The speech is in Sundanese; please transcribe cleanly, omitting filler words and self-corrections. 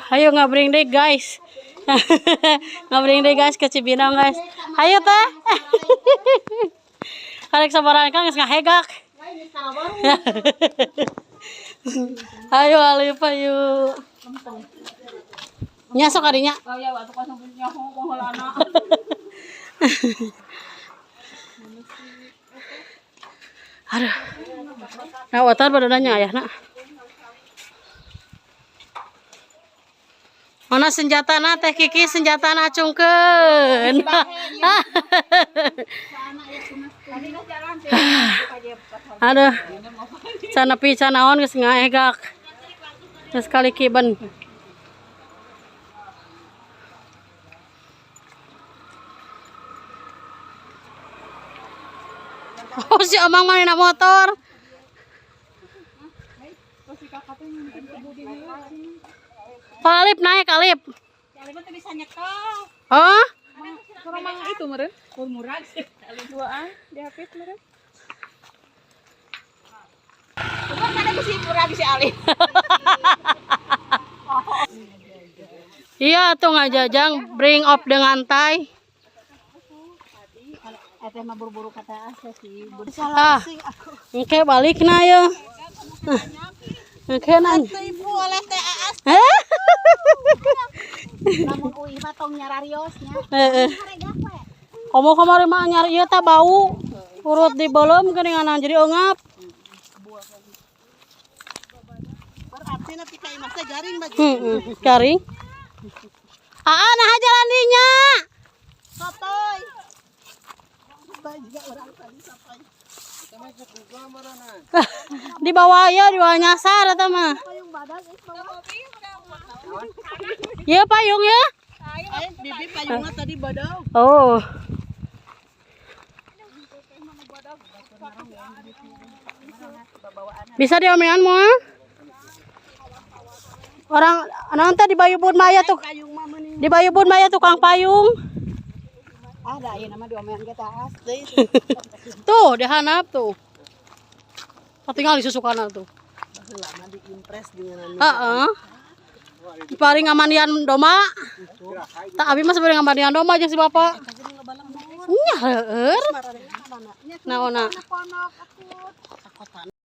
Ayo ngabring deh, guys. Ngabring deh, guys, ke Cibinong, guys. Ayo teh. Karek sabaran kang geus ngahegak. Ayo Alif, ayo. Nya sok kadinya. Oh ya, waktu kosong punya holana. Aduh. Nah, watar pada nanya ayah nak. Mana senjata na Teh Kiki, senjata na acungkeun. Aduh. Can nepi can naon geus ngaegak. Geus kali kiben. Oh, si Amang mana motor? Pak Alip naik, Alip. Alif tuh bisa nyekel. Oh? Kurang mang itu meren. Murag sih. Duaan di HP meren. Cuma kada si murag si Alif. Iya tuh ngajajang bring up dengan tai. Eta mah buru-buru kata asa sih. Ah, engke balik na ya. Engke na. Ibu oleh teh aas. Eh? Lamun uih mah tong nyarariosnya. Heeh. Komo kamari mah nyari ieu teh bau. Urut di belum geuningan jadi eungap. Berarti nepi ka imah teh garing bagi. Heeh, garing. Aa nah jalan dinya. Sotoy. Sotoy juga orang tadi sotoy. Di bawah ya, di bawah nyasar eta mah. Payung badag eh bawa. Iya payung ya. Eh, bibi payungnya tadi badag. Oh. Bisa diomean moal? Orang nanti di Bayubun Maya tuh. Payung mah meni. Di Bayubun Maya tukang payung. Ah, da ieu nama diomean ge teh aas deui. Tuh, dihanap tuh. Tinggal di tuh. Baheula mah diimpres dengan Heeh. Paling ngamandian domba. Tak abi mah sebenarnya ngamandian domba jeung si bapak. Nya heueur. Naonna? Pondok akut.